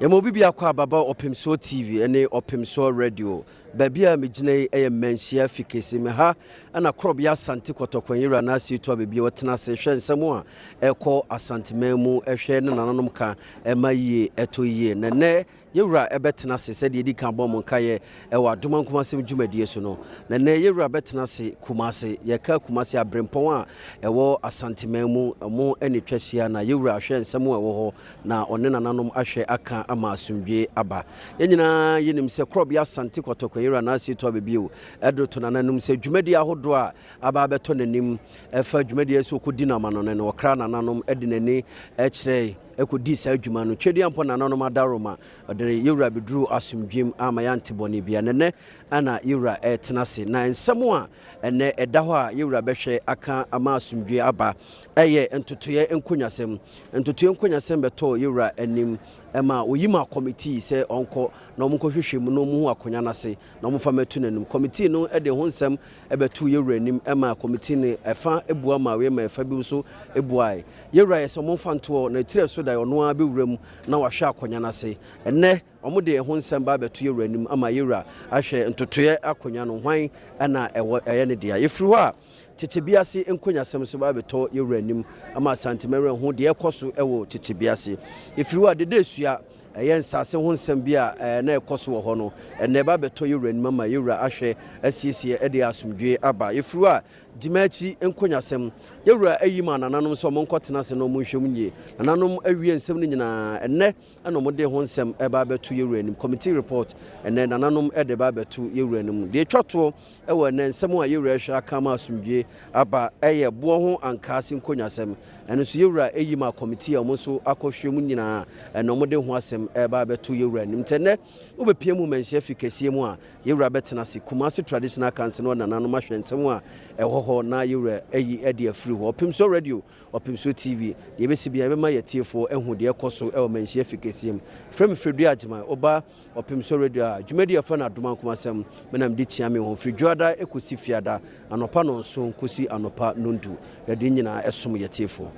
Yɛma obi biako ababa Ɔpemsoɔ TV ne Ɔpemsoɔ Radio. Baabi a megyina yi yɛ Mmanhyia Fikese. Me ha na Korɔbea Asante Kɔtɔkwan Yewura Nase Tuah baabi a ɔtena ase hwɛ nsɛm a ɛkɔ Asanteman mu, hwɛ ne nananom ka ma yie ɛtɔ yie. Na nnɛ Yewura bɛtena ase sɛdeɛ yɛdi kan bɔɔ mo nkaeɛ wɔ Adom Ankomasɛm dwumadie so no. Na nnɛ Yewura bɛtena ase Kumase. Yɛka Kumase a, Berempɔn a ɛwɔ Asanteman mu, ɛmo na ɛtwa hyia na Yewura hwɛ nsɛm a ɛwɔ hɔ na ɔne nananom ahwɛ aka ama asomdwoe aba. Yɛn nyinaa yɛnim sɛ Korɔbea Asante Kɔtɔkɔ Yewura Nase Tuah Bebio de to nananom sɛ dwumadie ahodoɔ a aba abɛtɔ n'anim ɛfa dwumadie sɛ ɔkɔdi no amanɔne no, ɔkra nananom de n'ani kyerɛe kɔdii saa dwuma no. Tweduampɔ nananom adaworoma ɔde Yewura bɛduruu asomdwoem amma yɛante bɔne biara. Na ɛnnɛ na Yewura retena ase. Na nsɛm a ɛnnɛ ɛda hɔ a Yewura bɛhwɛ aka ama asomdwoe aba yɛ ntotoeɛ nkonyasɛm. Ntotoeɛ nkonyasɛm bɛtɔɔ Yewura anim ma ɔyi maa kɔmitii sɛ ɔnkɔ na wɔnkɔhwehwɛ mu na wɔnhu akonya no ase na wɔmfa mmɛto n'anim. Kɔmitii no de ho nsɛm bɛtoo Yewura anim ma kɔmitii no ɛfa bua maa wei ma ɛfa bi nso buae. Yewura yɛ sɛ wɔmfa ntoɔ na tiri a ɛso dae ɔno ara bɛwura mu na wahwɛ akonya no ase. Ɛnnɛ wɔde ɛho nsɛm ba abɛto Yewura anim ama Yewura ahwɛ ntotoeɛ akonya no hwan na ɛwɔ ɛyɛ ne dea. Yɛfiri hɔ a Kyekyebiase nkonyasɛm nso ba abɛtɔ Yewura anim ama Asanteman ahu deɛ ɛrekɔ so wɔ Kyekyebiase. Yɛfiri hɔ a Dedesua ɛyɛ nsase ho nsɛm bi a na ɛkɔ so wɔ hɔ no, ɛnnɛ ɛba abɛtɔ Yewura anim ama Yewura ahwɛ asiesie de asomdwoe aba. Yɛfiri hɔ a Gyimakyi nkonyasɛm, Yewura ayi ma nananom sɛ wɔnkɔtena ase na wɔnhwɛ mu yie. Nananom awie nsɛm no nyinaa, ɛnnɛ na wɔde ho nsɛm reba abɛto Yewura anim. Committee report, ɛnnɛ nananom de reba abɛto Yewura anim. Deɛ ɛtwa toɔ wɔ ɛnnɛ nsɛm a Yewura rehwɛ aka ama asomdwoe aba yɛ boɔ ho ankaase nkonyasɛm. Ɛno nso Yewura ayi ma committee a wɔn nso akɔhwɛ mu nyinaa, ɛnnɛ wɔde ho asɛm reba abɛto Yewura anim. Nti ɛnnɛ wobɛpia mu Manhyia fi kɛseɛ mu a, Yewura bɛtena ase Kumasi Traditional Council no nananom ahwɛ nsɛm a ɛwɔ hɔ na Yewura ayi de afiri hɔ. Ɔpemsoɔ Radio, Ɔpemsoɔ TV, deɛ ɛbɛsi biara yɛbɛma yɛatiefoɔ ahu deɛ ɛkɔ so wɔ Manhyia Fi kɛseɛ mu. Frɛ me Fredua Agyeman, woba Ɔpemsoɔ Radio a, dwumadie a yɛfrɛ no Adom Ankomasɛm, me na mede kyia me ho firi Dwoada kɔsi Fiada, anɔpa nnɔnson kɔsi anɔpa nnɔndu. Yɛde ne nyinaa som yɛatiefoɔ.